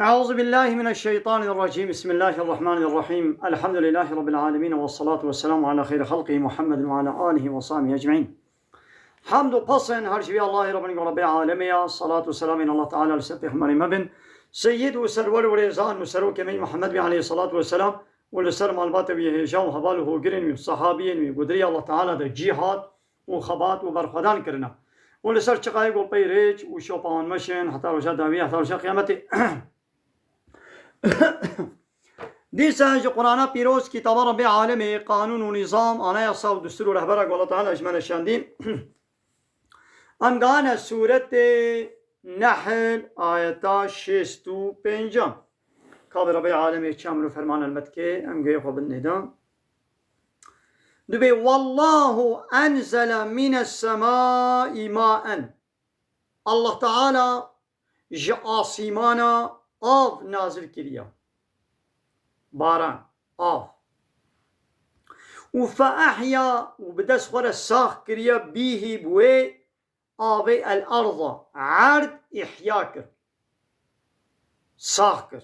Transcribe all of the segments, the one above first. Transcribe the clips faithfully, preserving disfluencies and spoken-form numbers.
أعوذ بالله من الشيطان الرجيم. بسم الله الرحمن الرحيم. الحمد لله رب العالمين، والصلاة والسلام على خير خلقه محمد وعلى آله وصحبه أجمعين. Hamd û pesên her ji vî Allahê Rabbin û Rabbê alemê ya, salat û selamên Allah Teala li ser Pêxemberê me bin, Seyyid û Serwer û Rêzan û Serokê me Muhammed bî aleyhissalatu vesselam û li ser malbata wî hêja û heval û hogirên wî û sahabiyên wî ku di rêya Allah Teala de cîhad û xebat û berxwedan kirine. Û li ser çiqayê ku pey rêç û şopa wan meşin heta roja dawî, heta roja qiyametê. Dîsa ji Qur'ana pîroz, kitaba Rabbê alemê, qanûn û nîzam, anayasa û destûr û rehbera ku Allah Teala ji me neşandî. Em gane sûretê Nehl, ayeta şêst û pêncan. Kabê Rabbê alemê çi emr û ferman helmet ke, em guhê xwe bin nêdan. Dibê: "Wallahu enzele mines semai maen." Allah Teala ji asîmana av nazil kiriye. Baran, av. Û fe ehya, û bi dest xwe re sax kiriye, bîhî, bi wê avê, el arda, erd îhya kir. Sax kir.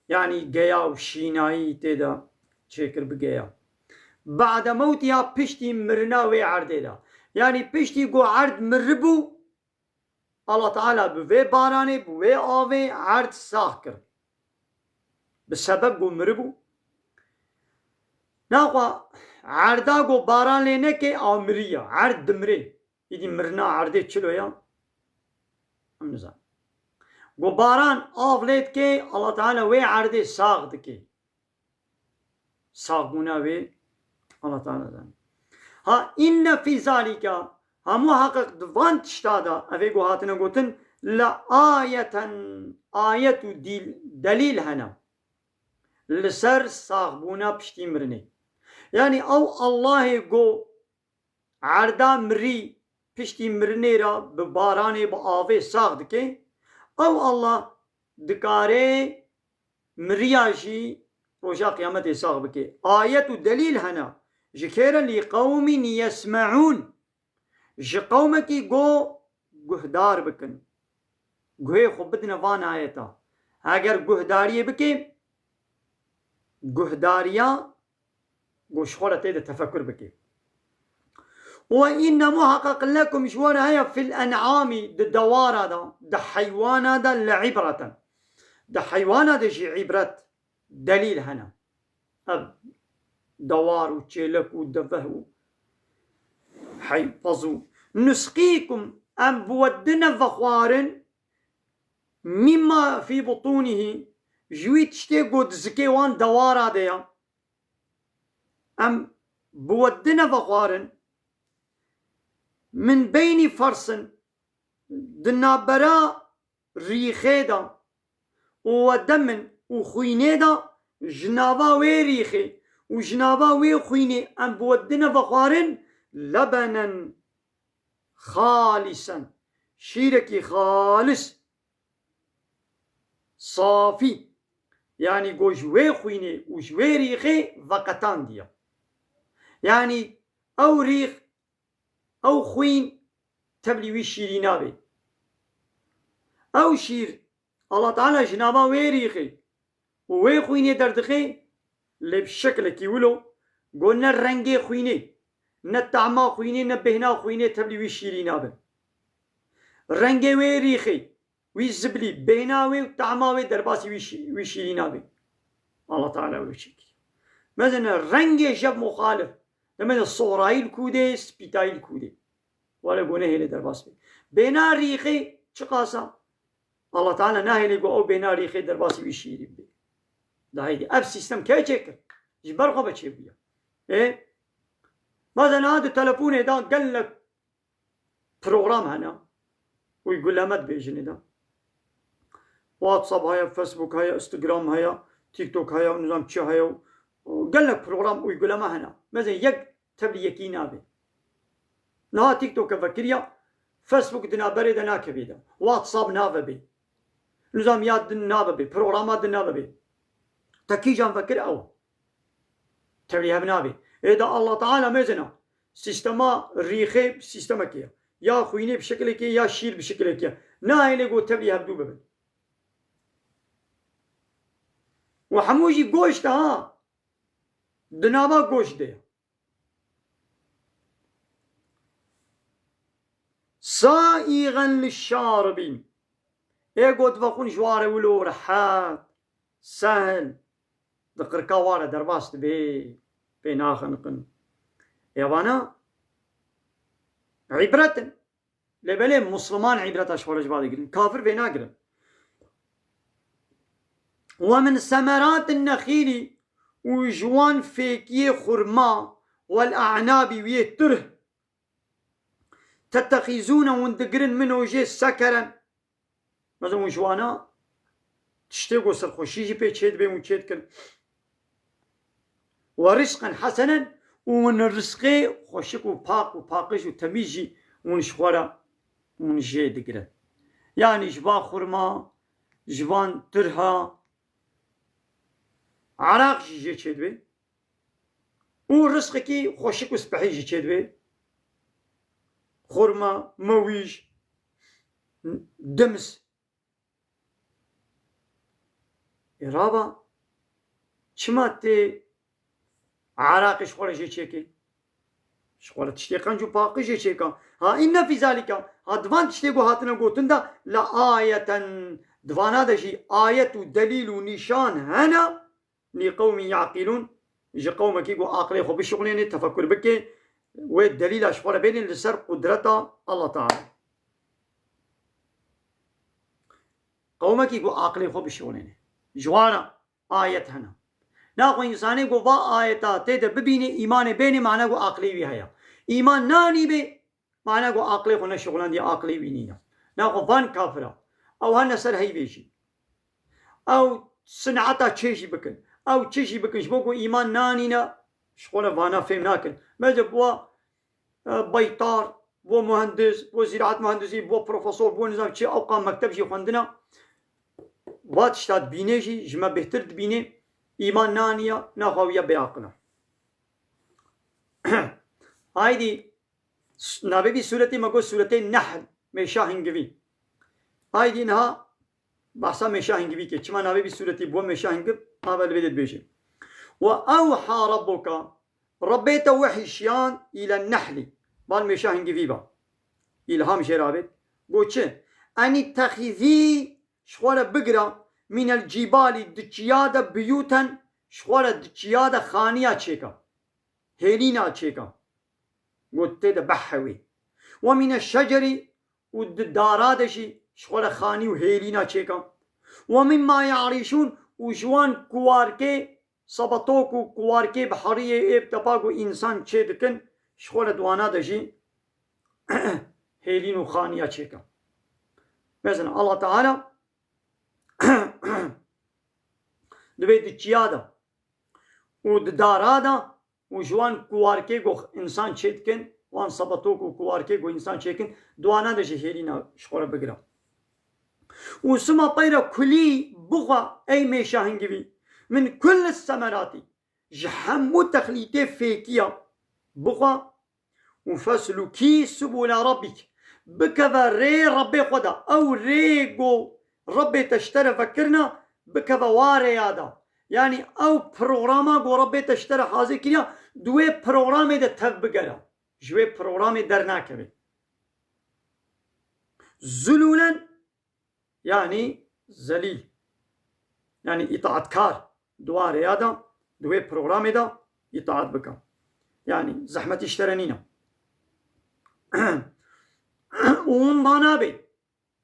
Yanî geya û şînayî tê de çêkir bi geya. Ba'de mewtiha, piştî mirina wê erdê de. Yanî piştî ku erd miribû, Allah Teala bi vê baranê, bi wê avê erd sax kir. Bi sebeb ku miribû. Naxwe erda ku baran lê neke, a miriye. Erd dimirê. Îdî mirina erdê çilo ya? Em nizanin. Ku baran av lê dike, Allah Teala wê erdê sax dike. Saxbûna wê Allah Teala zanî. Ha, inne fî zalîka, ha muhaqiq di van tişta de, evê ku hatine gotin, le ayeten, ayet û dîl-, delîl hene. Li ser saxbûna piştî mirinê. Yanî ew Allahê ku erda mirî piştî mirinê re bi baranê, bi avê sax dike, ew Allah dikare miriya jî roja qiyametê sax bike. Ayet û delîl hene. Ji kê re? Lî qewmîn yesmeûn. Ji qewmekî go guhdar bikin. Guhê xwe bidine van ayeta. Eger guhdariyê bike, guhdariya, go ji xwe re tê de tefekur bike. Ve inne muhaqqaq lekum, ji we re heye, fil en'amî, di dewara de, di heywana de, le ibreten. Di heywana de jî ibret, delîl hene. Ev dewar û çêlek û deveh û heypez û nusqîkum, em bi we dine vexwarin, mimma fî butûnihî, ji wî tiştê ku di zikê wan dewara de ya. Em bi we dine vexwarin, min beynî fersin, di navbera rîxê de û we demin û xwînê de, ji nava wê rîxê û ji nava wê xwînê em bi we dine vexwarin, lebenen xalîsen, şîrekî xalis, safî, yanî go ji wê xwînê û ji wê rîxê veqetandiye. Yanî ew rîx, ew xwîn tevlî wî şîrî nabe. Ew şîr, Allah Teala ji nava wê rîxê û wê xwînê derdixe, lê bi şekilekî wilo, go ne rengê xwînê, ne tahma xwînê, ne bêhna xwînê tevlî wî şîrî nabe. Rengê wê rîxê, wî ziblî, bêhna wê û tahma wê derbasî wî şî-, wî şîrî nabe. Allah Teala wê çêkî. Mezin rengê jev muxalif. Demê de sohrayî li kû dê, spîtayî li kû dê. Wale go nehêlê derbas bê. Bêhna rîxê çiqasa? Allah Teala nahêlê go ew bêhna rîxê derbasî wî şîrî bibe. Da hêdî ev sîstem kê çêkir? Ji ber xwe ve çêbûye. Ê? Bazen ha di telefonê de gelek program hene. Uyguleme dibêjinê de. WhatsApp heye, Facebook heye, Instagram heye, TikTok heye, nizam çi heye. Gelek program, uyguleme hene. Mezin yek tevlî yekî nabe. Niha TikTok e vekiriya, Facebook di navberê de nakevê de. WhatsApp nave bê. Nizam ya din nabe bê, programa din nabe bê. Te kîjan vekir ew? Tevlî hev nabê. Ê de Allah Teala mezina sîstema rîxê sîstemekê ye. Ya xwînê bi şekilekê ya şîr bi şekilekê ye. Nahêlê go tevlî hevdû bibin. Û hemû jî goşt e ha. Di nava goşt de ye. سائغا للشاربين. Ê got vexwin ji ware wilo rehet, sehl, di qirka ware derbas dibe, pê naxiniqin. Ê vana îbret in. Lê belê Musliman îbreta ji xwe re ji va digirin. Kafir vê nagirin. ومن ثمرات النخيل, û ji wan fêkiyê xurma, والأعناب, wiyê turh, تتخذون, hûn digirin, منه, jê, سكرا. Mesela hûn ji wana tiştê ku serxweşî jî pê çêdibe hûn çêdikin. ورزقا حسنا, û hûn rizqê xweşik û pak û paqij û temîz jî hûn ji xwe re hûn jê digirin. Yanî ji van xurma, ji van turha, eraq jî jê çêdibe. Û rizqekî xweşik û spehî jî çêdibe. Xurma, mewîj, dims. Ê rava, çima tê eraqê ji xwe re jê çêkê? Ji xwe re tiştê qenc û paqij jê çêka. Ha, إن في ذلك, ha, di van tiştê ku hatine gotin de, لآية, di vana de jî ayet û delîl û nîşan hene. لقوم يعقلون, ji qewmekî ku aqilê xwe bişixulêne, tefekur bike, wê delîla ji xwe re bêne li ser qudreta Allah Teala. Qewmekî ku aqilê xwe bişixulêne. Ji wan re ayet hene. Naxwe însanê ku va ayeta tê de bibîne, îmanê bêne, mana ku aqilê wî heye. Îman nanî bê, mana ku aqilê xwe neşixulandiye, aqilê wî nîne. Naxwe van kafira. Ew hene ser heyvê jî. Ew sineta çê jî bikin. Ew çi jî bikin. Ji bo ku îman nanîne, ji xwe re vana fêm nakin. Mece bo, e, beytar, bo muhendis, bo zîraet muhendisî, bo profesor, bo nizam çi, ewqa mekteb jî xwendina. Va tişta dibîne jî, ji me bêhtir dibîne, îman naniye, naxwe wî ye bêaqil e. Haydî, s-, navê vî sûretê me got sûretê Nehl, mêşa hingivî. Haydî niha behsa mêşa hingivî ke. Çima navê vî sûretî bû mêşa hingiv, ava li vê de dibêje. وأوحى ربك, Rebbê te wehî şiyan, île nehlî. Bal mêşa hingivî ba. Îlham jê rabêt. Got çi? Enî texîzî, ji xwe re bigira, mînel cîbalî, di çiya de, biyûten, ji xwe re di çiya de xaniya çêka. Hêlîna çêka. Got tê de behewê. Ve mîne şecerî, û di dara de jî ji xwe re xanî û hêlîna çêka. Ve mîmma ye'rîşûn, û ji wan kuwarkê, sebetok û kuwarkê bi heriyê ê bi tepa ku însan çê dikin, ji xwe re di wana de jî hêlîn û xaniya çêka. Mesela Allah Teala dibê di çiya de û di dara de û ji wan kuwarkê ku însan çê dikin, wan sebetok û kuwarkê ku însan çêkin, di wana de jî hêlîna ji xwe re bigira. Û sima peyre kulî bixwe ey mêşa hingivî, min kulli semeratî, ji hemû texlîtê fêkiya bixwe, û feslukî subûle rabbîk, bikeve rê Rebbê xwe de. Ew rê ku Rebbê te ji te re vekirina, bikeve wa rêya de. Yanî ew programa ku Rebbê te ji te re hazir kiriya, di wê programê de tev bigere. Ji wê programê dernakeve. Zulûlen, yanî zelîl, yanî îtaatkar, di wa rêya de, di wê programê de îtaat bike. Yanî zehmetî ji te re nîne. Û winda nabe.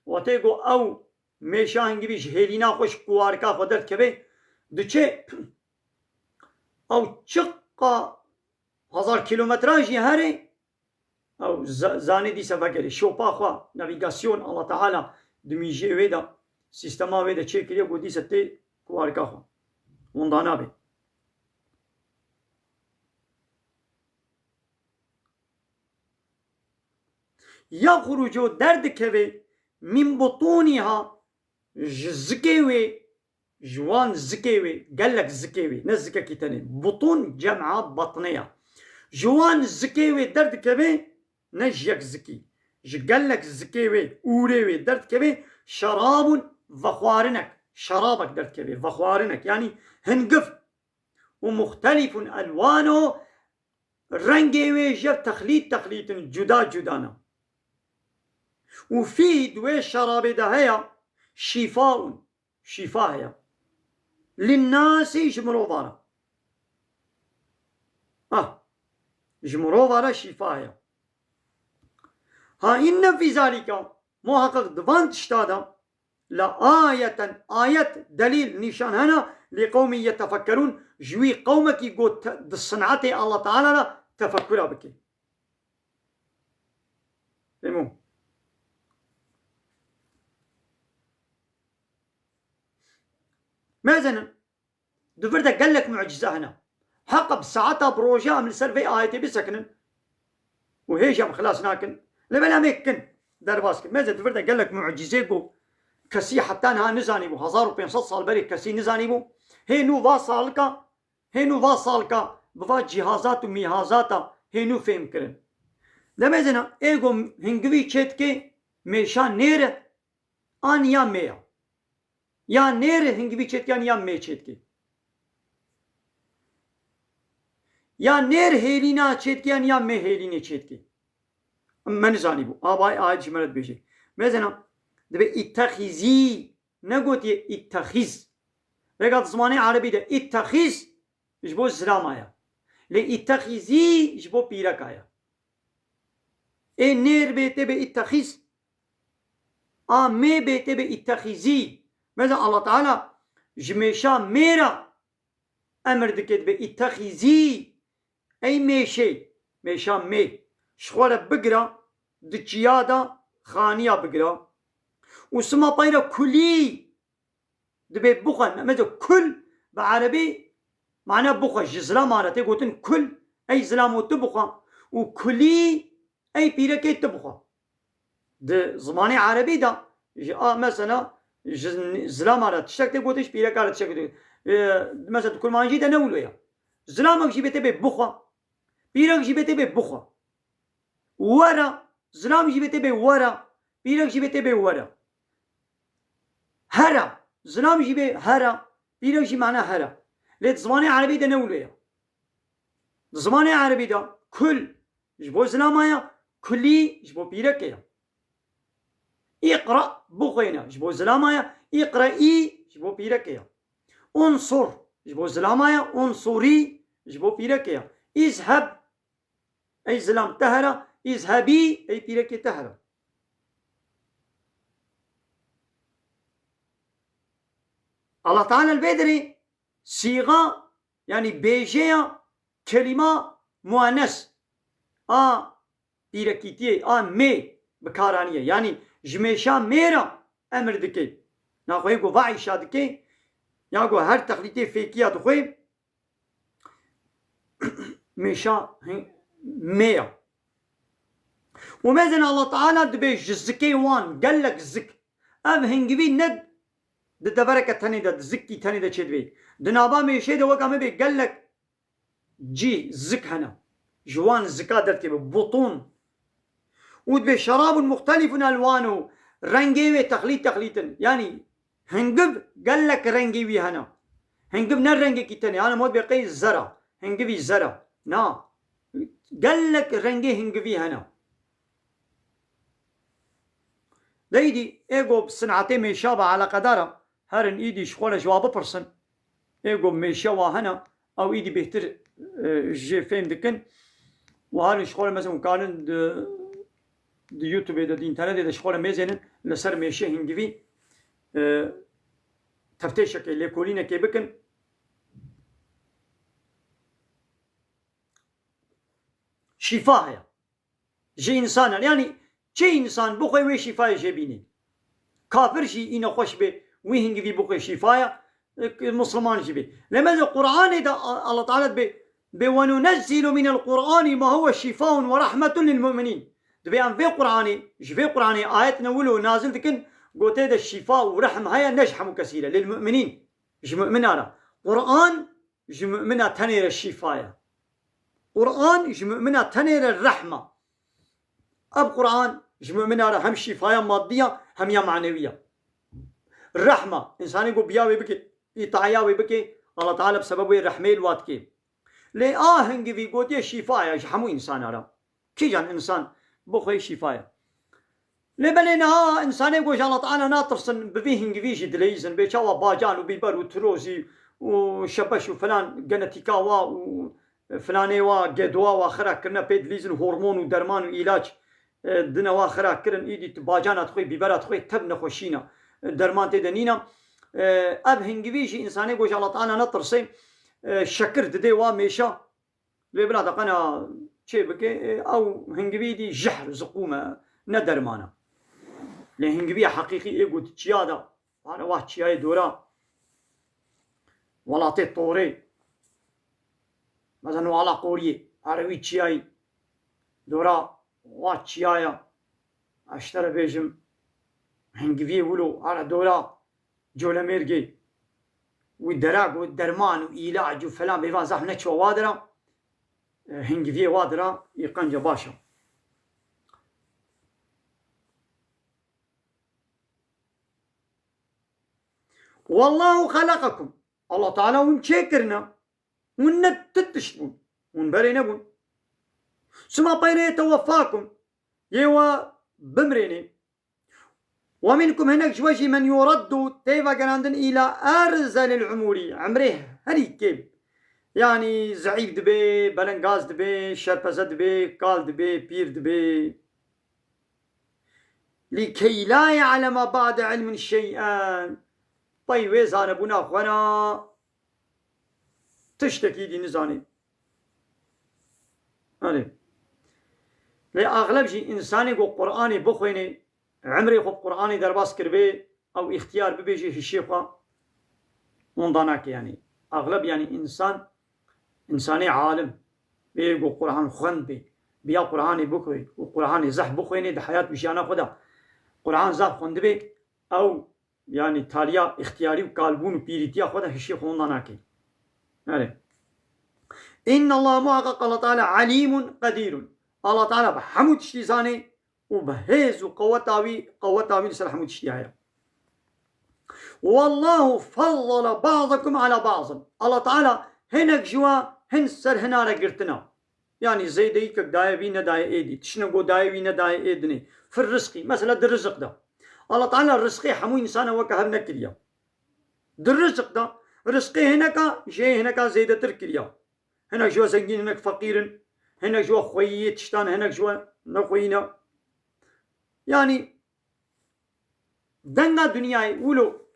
Wextê ku ew mêşa hingivî ji hêlîna xwe, ji kuwarika xwe derdikeve, diçe, ew çiqa hezar kîlometran jî here, ew za-, zanê dîse vegerê. Şopa xwe, navîgasyon, Allah Teala dimîjê wê de, sîstema wê de çêkiriye, ku dîse tê kuwarika xwe. Winda nabe. Yexrucu, derdikeve, min butûnîha, ji zikê wê, ji wan zikê wê, gelek zikê wê, ne zikekî tenê. Butûn cem'a batne ya. Ji wan zikê wê derdikeve, ne ji yek zikî. Ji gelek zikê wê, ûrê wê derdikeve, şerabûn, vexwarinek. şerabek derdikeve, vexwarinek, yanî hingiv. Û muxtelifun elwano, rengê wê ji texlît texlît in, cuda cuda ne. Û fî di wê şerabê de heye, şîfaun, şîfa heye. Linnasî, ji mirova re. Ah, ji mirova re şîfa heye. Ha inne fî zalîka, muheqeq di van tişta de, la ayeten, ayet, delîl, nîşan hene, li qewmî yetefekkerûn, ji wî qewmekî ku te-, di sinetê Allah Teala re tefekkura bike. Fehmû? Mezenin, di vir de gelek mucîze hene. Heqa bi saeta bi roja em li ser vê ayetê bisekinin û hêj em xilas nakin. Lê bela em ê kin, derbas kin. Meze di vir de gelek mucîzê ku kesî heta niha nizanîbû. Hezar û pênc sed sal berê kesî nizanîbû. Hê nû va salika, hê nû va salika bi va cîhazat û mîhazata hê nû fêm kirin. Demê zina ê ku hingivî çêdikê mêşa nêr e, an ya mê ya. Ya nêr hingivî çêdikê an ya mê çêdikê. Ya nêr hêlîna çêdikê an ya mê hêlînê çêdikê. Me nizanîbû. Avayê ayet ji me re dibêje. Mezena, dibe îttexîzî, negotiye îttexîz. Vêga di zimanê erebî de îttexîz ji bo zilama ye. Lê îttexîzî ji bo pîreka ye. Ê nêr bê tê bê îttexîz. A mê bê tê bê îttexîzî. Mezena Allah Teala ji mêşa mê re emir dike dibe îttexîzî. Ey mêşê, mêşa mê, ji xwe re bigira, di çiya de xaniya bigira. Û sima pey re kulî dibe bixwe. Meze kul bi erebî mana bixwe. Ji zilama re tê gotin kul, ey zilamo tu bixwe. Û kulî, ey pîrekê tu bixwe. Di zimanê erebî de ji a mesela ji zilama re tiştek tê gotin, ji pîreka re tiştek tê. E, mesela di kurmancî de ne wilo ye. Zilamek jî bê tê bê bixwe. Pîrek jî bê tê bê bixwe. Were, zilam jî bê tê bê were. Pîrek jî bê tê bê were. Here, zilam jî bê here. Pîrek jî mana here. Lê di zimanê erebî de ne wilo ye. Di zimanê erebî de kul ji bo zilama ye, kulî ji bo pîrekê ye. Îqra, bixwêne, ji bo zilama ye, îqreî ji bo pîrekê ye. Unsur ji bo zilama ye, unsurî ji bo pîrekê ye. Îzheb, ey zilam te here, îzhebî, ey pîrekê te here. Allah Teala li vê derê sîxa, yanî bêjeya kelîma muannes a pîrekîtiyê, a mê bi kar aniye. Yanî ji mêşa mê re emir dike. Naxweyê ku va îşa dike, ya ku her texlîtê fêkiya dixwe, mêşa hin-, mê ya. Û mezin Allah Teala dibê ji zikê wan, gelek zik. Ev hingivî ne di devereke tenê de, di zikî tenê de çêdibê. Di nava mêşê de weka me bê gelek cî zik hene. Ji wan zika dertê bi butûn. Û dibê şerabun muxtelifun elwanu. Rengê wê texlît texlît in. Yanî hingiv gelek rengê wî hene. Hingiv ne rengekî tenê. Hane mod bê qey zera. Hingivî zera. Na. Gelek rengê hingivî hene. Deydî ê go bi sinetê mêşa be eleqedar e. Herin îdî ji xwe re ji wa bipirsin. Ê ku mêşe wa hene, ew îdî bêhtir, e, jê fêm dikin. Û herin ji xwe re mesela hûn karin di, di YouTubeê de, di înternetê de ji xwe re mêzênin, li ser mêşe hingivî, e, teftêşekê, lêkolînekê bikin. Şîfa heye. Ji însanan. Yanî çi însan bixwe wê şîfayê jê bînî. Kafir jî î nexweş bê, wî hingivî bixwe şîfaya, e, Musliman jî bê. Lê meze Qur'anê de A-, Allah Teala dibê, bê "Ve nunezzilu minel Qur'ani ma huve şifaun ve rahmetun lil mu'minin." Dibê em vê Qur'anê, ji vê Qur'anê ayetine wilo nazil dikin, gotê de şîfa û rehm heye, ne ji hemû kesî re, lil mu'minin. Ji mu'mina re. Qur'an ji mu'mina tenê re şîfa ye. Qur'an ji mu'mina tenê re rehma. Ev Qur'an ji mu'mina re hem şîfaya maddiya hem ya manewî ya. Rehma, însanê ku biya wê bike, îtaya wê bike, Allah Teala bi sebeb wê rehmê li wa dike. Lê a hingivî gotiye şîfa ye ji hemû însana re. Kîjan însan bixwe şîfa ye. Lê belê niha însanê ku ji Allah Teala natirsin, bi vî hingivî jî dileyîzin, bê çawa bacan û bîber û tirozî û şebeş û filan genetîka wa û filanê wa, gedoa wa xira kirine pê dilîzin, hormon û derman û îlaç, e, dine wa xira kirin, îdî tu bacana dixwê, bîbera dixwê, tev nexweşîna, e, derman tê de nîna. E, ev hingivî jî însanê ku ji Allah Teala netirsê, e, şekir didê wa mêşa, lê bila de qena çê bike, e, ew hingivî dî jehr, ziqûm e, ne derman e. Lê hingiviya heqîqî ê ku di çiya de, pare wa çiyayê dora welatê Torê, mesela Nuala Qoriyê, pare wî çiyayî dora wa çiyaya, ez ji te re bêjim, hingiviyê wilo, pare dora Colemêrgê, wî dera ku derman û îlac û felan bêvan zehf neçiwa wa dira, e, hingiviyê wa dira, î qenca baş e. Wallahu xeleqekum. Allah Teala hûn çêkirine. Hûn ne ti tişt bûn. Hûn berê nebûn. Suma peyre yeteweffakum. Yê we bimrênê. Ve minkum, hinek ji we jî, men yuraddu, tê vegerandin îla erzelil umûrî, emrê herî kêm. Yanî zeîf dibe, belengaz dibe, şerpeze dibe, kal dibe, pîr dibe. Likey la ya'lema ba'de ilmin şey'en. Pey wê zanebûna xwe na tiştekî dî nizanê. Erê. Lê axleb jî însanê ku Qur'anê bixwênê, emrê xwe bi Qur'anê derbas kiribê, ew îxtiyar bibêje hişê xwe, winda nake yanî. Axleb yanî însan, însanê alim, bê ku Qur'an xwend bê, biya Qur'anê bixwê û Qur'anê zehf bixwênê di heyat û jiyana xwe de Qur'an zehf xwendibê, ew yanî taliya îxtiyarî û kalbûn û pîrîtiya xwe de hişê xwe winda nake. Erê. Înnallaha, muheqeq Allah Teala, alîmun qedîrun. Allah Teala bi hemû tiştî zanê û bi hêz û qeweta wî, qeweta wî li ser hemû tiştî heye. Wallahu faddala ba'dakum ala ba'din. Allah Teala hinek ji we hin ser hina re girtina. Yanî zêdeyîkek daye vî, nedaye êdî. Tiştine ku daye vî, nedaye ê dinê. Fir rizqî. Mesela di riziq de. Allah Teala rizqê hemû însana weke hev nekiriye. Di riziq de rizqê hineka ji hê hineka zêdetir kiriye. Hinek ji we zengîn, hinek feqîr in. Hinek ji we xweyî yê tiştan, hinek ji we nexweyî ne. Yanî denga dinyayê wilo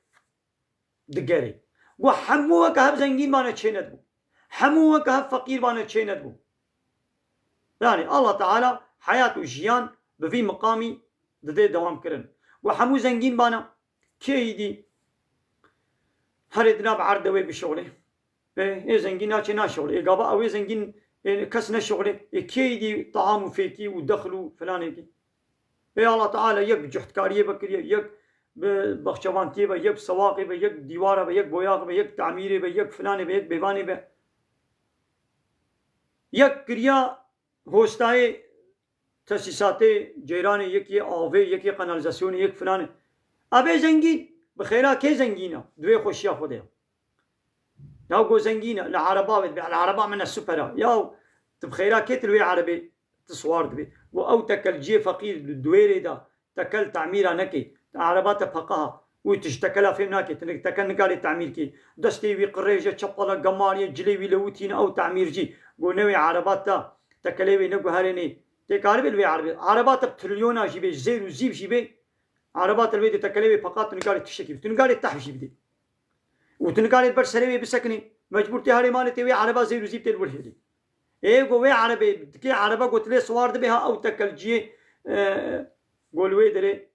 digerê. Got, hemû weke hev zengîn bane çê nedibû. Hemû weke hev feqîr bane çê nedibû. Yani Allah Teala heyat û jiyan bi vî miqamî didê dewam kirin. Got, hemû zengîn bane, kê îdî herê dina bi erd de wê bişoxlê. Ê, ê zengîn naçê naşoxlê. Ê gava ew ê zengîn, ê kes neşoxlê. Ê kê îdî taam û fêkî û dexil û filanê kê? Ê Allah Teala yek bi cuhtkariyê ve kiriye, yek bi baxçevantiyê ve, yek bi sewaqê ve, yek bi dîwara ve, yek boyaxê ve, yek tamîrê ve, yek filanê ve, yek bêvanê ve. Yek kiriya hostayê, tesîsatê ceyranê, yek yê avê, yek yê kanalizasyonê, yek filanê. Ev ê zengîn, bi xêra kê zengîn e? Di wê xweşiya xwe de ye. Ya go zengîn e, li ereba ve dibe, li ereba min e super e. Ya tu bi xêra kê tu li wê erebê tu siwar dibî? Go ew tekelciyê feqîr li duwêrê de tekel tamîra nekê. Ereba te peqaha. Wî tu ji tekela fêm nakê. Tu ne-, tekel nikarê tamîr kê. Destê wî qirêj e, çepel e, gemar e, cilê wî lewitî ne, ew tamîrcî. Go newê ereba te tekelê wê neguherênê. Tê karibê li wê erebê. Ereba te bi trilyona jî bê, ji zêr û zîv jî bê. Ereba te li wê de tekelê wê peqa, tu nikarê tiştekî bidî. Tu nikarê tehf jî bidî. Û tu nikarê li ber serê wê bisekinî. Mecbûr tê herê malê tê wê ereba zêr û zîv tê li wir hêlî. Ê go wê erebê, dikê ereba go tu lê siwar dibê ha ew tekelciyê, e, go li wê derê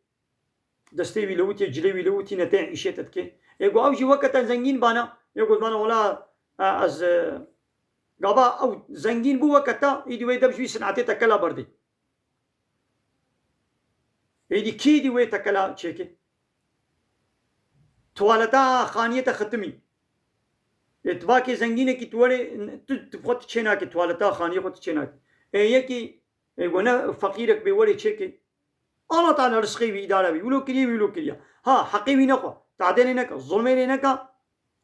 destê wî lewitî, cilê wî lewitî ne tê îşê te dikê. Ê go ew jî weke te zengîn bana. Ê go bana wela, e, ez, e, gava ew zengîn bû weke te, îdî wê dev ji wî sinetê tekela berdê. Êdî kî dî wê tekela çêke? Tuwaleta xaniyê te xitimî. Ê tu vakê zengînekî tu werê, tu, tu xwe tu çênakî, tuwaleta xaniyê xwe tu çênakî. Ê yekî, ê go ne feqîrek bê werê çêke. Allah Teala rizqê wî îdare bî. Wilo kiriye, wilo kiriye. Ha, heqê wî nexwe. Tadê lê neke, zulmê lê neke,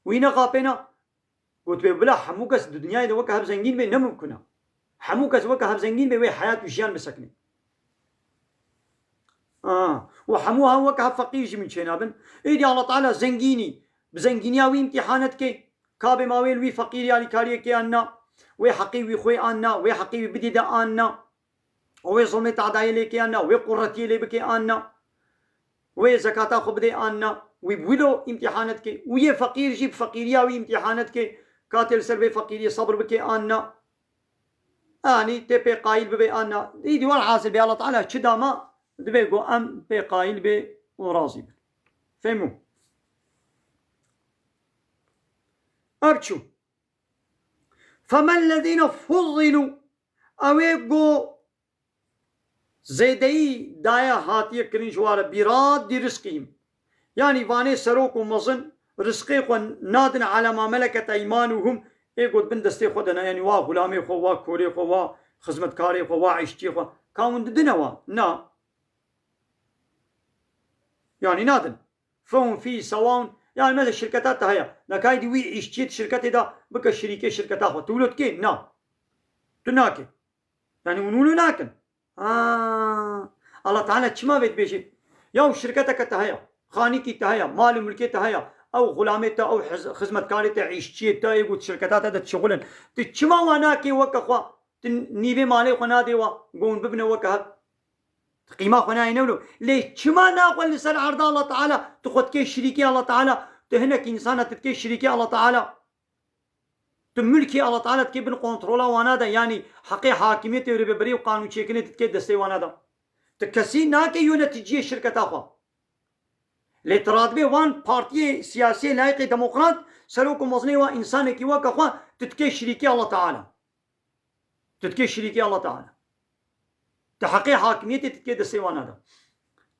wî nexapêne. Gotibê, bila hemû kes di dinyayê de weke hev zengîn bê, ne mimkun e. Hemû kes weke hev zengîn bê, wê heyat û jiyan bisekine. Ah, û hemû hev weke hev feqîr jî min çênabin. Êdî Allah Teala zengînî, bi zengîniya wî îmtîhane dike. Kabê ma wê li wî feqîrî alîkariyekê an na, wê heqê wî xwê an na, wê heqê wî bidî de an na. Wê zulmê tadayê lê ke an na, wê quretiyê lê bike an na. Wê zekata xwe bidê an na. Wî bi wilo îmtîhane dike. Û yê feqîr jî bi feqîriya wî îmtîhane dike. Ka tê li ser vê feqîriyê sebir bike an na. Anî tê pê qayîl bibe an na. Îdî welhasil bê Allah Teala çi dama, dibe ku em pê qayîl bê û razî bin. Fehmû? Ev çû. فَمَا الَّذِينَ فُضِّلُوا Ew ê ku zêdeyî daye hatiye kirin ji wan re, بِرَادِّ رِزْقِهِمْ. Yanî vanê serok û mezin rizqê xwe nadin عَلَى مَا مَلَكَتْ أَيْمَانُهُمْ, ê ku di bin destê xwe de ne, yanî wa xulamê xwe, wa korê xwe, wa xizmetkarê xwe, wa îşçiyê xwe, ka hûn didine wa? Na. Yanî nadin. فَهُمْ فِيهِ سَوَاءٌ. Yanî mesela şirketa te heye. Nekayî dî wî îşçiyê di şirketê de bike şirîkê şirketa xwe. Tu wilo dikê? Na. Tu nakê. Yanî hûn wilo nakin. Ha. Allah Teala çima vê dibêjê? Ya şirketeke te heye. Xanîkî te heye. Mal û milkê te heye. Ew xulamê te, ew hiz-, xizmetkarê te, îşçiyê te, ê ku di şirketa te de dişixulin. Tu çima wa nakê weke xwe? Tu nîvê malê xwe nadê wa, ku hûn bibine weke hev. Tu qîma xwe nayê ne wilo. Lê çima naxwe li ser erda Allah Teala, tu xwe dikê şirîkê Allah Teala, tu hinek însana tu dikê şirîkê Allah Teala. Tu milkê Allah Teala dikê bin kontrola wana de, yanî heqê hakimiyetê û rêveberî û qanûnçêkirinê tu dikê destê wana de. Tu kesî nakê yöneticiyê şirketa xwe. Lê tu radibê wan partiyê siyasiyê layîqê demokrat, serok û mezinê wa însanekî weke xwe, tu dikê şirîkê Allah Teala. Tu dikê şirîkê Allah Teala. Tu heqê hakimiyetê tu dikê destê wana de.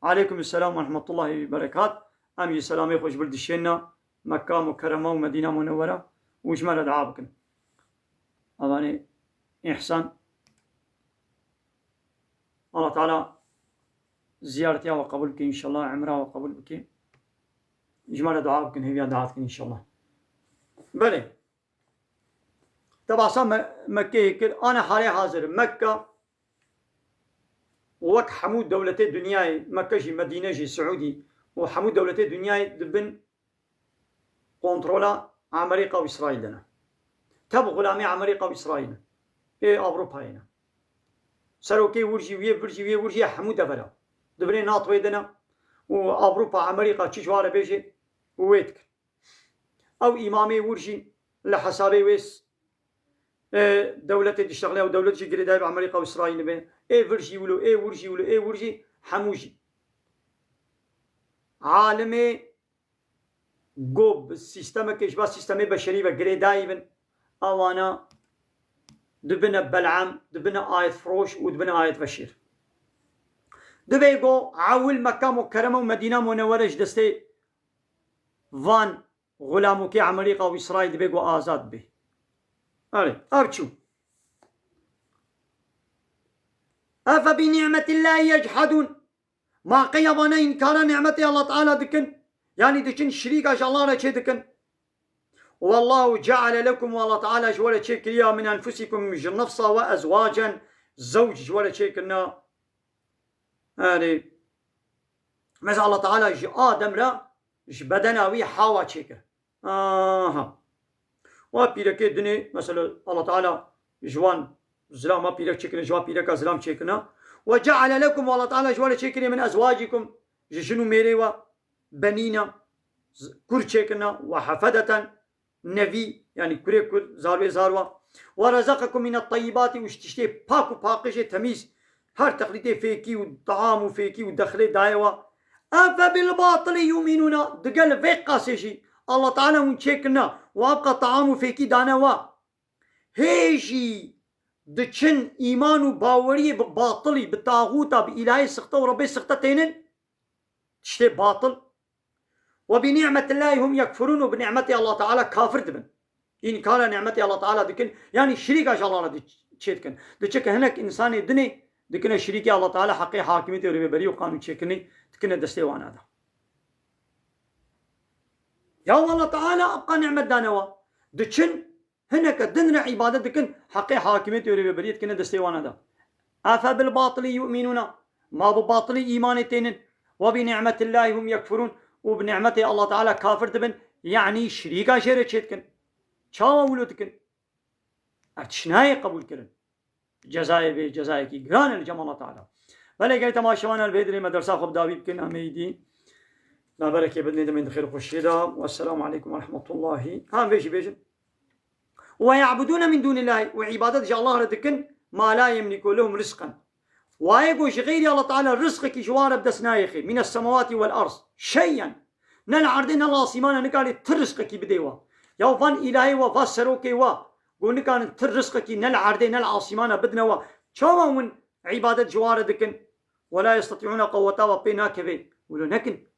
Aleykum selam ve rahmetullahi ve berekat. Em jî selamê xwe ji bil dişêne Mekka Mukerrema û Medîna Munewwera û ji me re dua bikin. Avanê îhsan. Allah Teala ziyaretiya we qebul bike înşallah, emra we qebul bike. Ji me re dua bikin, hêviya dua dikin înşallah. Belê. Te basa Me-, Mekkeyê kir, ana halê hazir Mekka wek hemû dewletê dinyayê, Mekke jî, Medîne jî, Siûdî û hemû dewletê dinyayê di bin kontrola Amerîka û Îsraîl de ne. Tev xulamê Amerîka û Îsraîl ne. Ê Ewropayê ne. Serokê wir jî, wê vir jî, wê wir jî hemû devera. Di binê NATOyê de ne. Û Ewropa, Amerîka çi ji wa re bêjê, wê dikin. Ew îmamê wir jî li hesabê wê s-, e, dewletê diştexile, ew dewlet jî girêdayî bi Amerîka û Îsraîlê be. Ê vir jî wilo, ê wir jî wilo, ê wir jî, hemû jî. Alimê go bi sîstemekê, ji ba sîstemê beşerî ve girêdayî bin, ewana dibine bel'em, dibine ayetfiroş û dibine ayetveşêr. Divê go ewil Mekka Mukerreme û Medîna Munewwere ji destê van xulamokê Amerîka û Îsraîl dibê ku azad bê. Erê, ev çû. Efe bi ni'metillahî yechedûn. Ma qey evane înkara ni'metê Allah Teala dikin? Yanî diçin şirîka ji Allah re çê dikin. Wallahu ceale lekum, û Allah Teala ji we re çê kiriya, min enfusikum, ji nefsa we, ezwacen, zewc, ji we re çê kirina. Erê. Mesela Allah Teala ji Adem re, ji bedena wî Hawa çêkir. Aha. Wa pîrekê dinê, mesela Allah Teala ji wan zilama pîrek çêkirine, ji wan pîreka zilam çêkirine. Ve ceale lekum, Allah Teala ji wan re çêkiriye, min ezwacikum, ji jin û mêrê we, benîna, z-, kur çêkirine, ve hefedeten, nevî, yanî kurê kur, zarwê zarwa. Ve rezekakum mine tayyibati, û ji tiştê pak û paqijê temîz, her texlîtê fêkî û taam û fêkî û dexilê daye we. Efe bil batili yuminûna, digel vê qasê jî Allah Teala hûn çêkirina, û evqa taam û fêkî dane we. Hê jî diçin îman û baweriyê bi batilî, bi taxûta, bi îlahê sixte û Rebbê sixte tênin, tiştê batil. Ve bi ni'metillahî hum yekfurûn, û bi ni'metê Allah Teala kafir dibin. Înkara ni'metê Allah Teala dikin, yanî şirîka ji Allah re di-, çê dikin. Diçike hinek însanê dinê dikine şirîkê Allah Teala, heqê hakimiyetê û rêveberî û qanûn çêkirinê dikine destê wana de. Ya Allah Teala ebqa nimet dane wa. Diçin, hineke din re îbadet dikin, heqê hakimiyetê wê rê vê beriyê dikine destê wana de. Efe bil batilî yu'minûne. Ma bi batilî îmanê tênin. Ve bi ni'metillahî hum yekfurûn. Û bi ni'metê Allah Teala kafir dibin. Yanî şirîka jê re çêdikin. Çawa wilo dikin? Ev tişt nayê qebûl kirin. Cezayê vê cezayekî giran e li cem Allah Teala. Belê gelî temaşevan, li vê dirê me dersa xwe bi dawî bikin, em ê îdî me berekê bidinê demên di xêr û xweşiyê de. Wesselamu aleykum ve rahmetullahi. Ha, vê jî bêjin. Ve ya'budûne min dûnillahî, û îbadet ji Allah re dikin, ma la yemliku lehum rizqan. Wayê ku ji xeyrî Allah Teala rizqekî ji wan re bi dest nayêxê. Mîne semawatî wel ard. Şeyen. Ne li erdê ne li asîmana nikarê ti rizqekî bidê wa. Ya van îlahê wa, va serokê wa. Ku nikarin ti rizqekî ne li erdê ne li asîmana bidine wa. Çawa hûn îbadet ji wan re dikin? Ve la yestetî'ûne qewweta wa pê nakeve. Wilo nekin.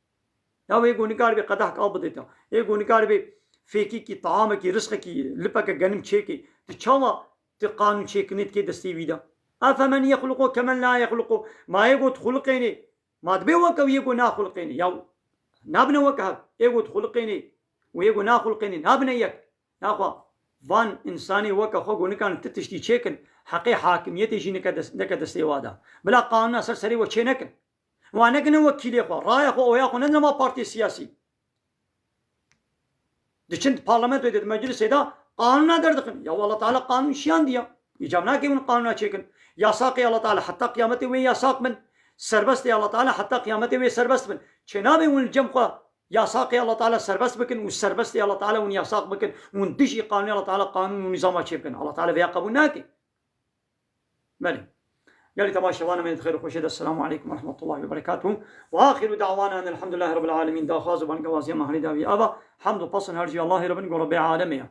Ya wê ku nikaribe qedehek av bidê te. Ê ku nikaribe fêkîkî, taamekî, rizqekî, lipeke genim çêkê. Tu çawa tu qanûn çêkirinê dikê destê wî de? Efemen yexluqu kemen la yexluqu. Ma yê ku dixuliqênê, ma dibe weke wî yê ku naxuliqênê? Ya nabine weke hev. Ê ku dixuliqênê û yê ku naxuliqênê nabine yek. Naxwe van însanê weke xwe ku nikarin ti tiştî çêkin, heqê hakimiyetê jî neke dest-, neke destê wa de. Bila qanûna ser serê we çê nekin. Wan nekine wekîlê xwe, raya xwe, oya xwe nedine ma partiyê siyasî. Diçin di parlamentoyê de, di meclisê de qanûna derdixin. Ya Allah Teala qanûn şiyandiya. Îcab nake hûn qanûna çêkin. Yasaqê Allah Teala heta qiyametê wê yasaq bin. Serbestê Allah Teala heta qiyametê wê serbest bin. Çênabe hûn li cem xwe yasaqê Allah Teala serbest bikin û serbestê Allah Teala hûn yasaq bikin. Hûn dijî qanûnê Allah Teala qanûn û nîzama çêbikin. Allah Teala vêya qebûl nake. Belê. Gelî temaşevanê me di xêr û xweşê de, Esselamu aleykum ve rahmetullahi ve berekatuhu. Ve axiru da'wana enelhamdülillahi rabbil alemin. Daxwaz û bangewaziya me herî dawî ava. Hamd û pesn her jî Allahê re bin, ku Rebbê alemê ye.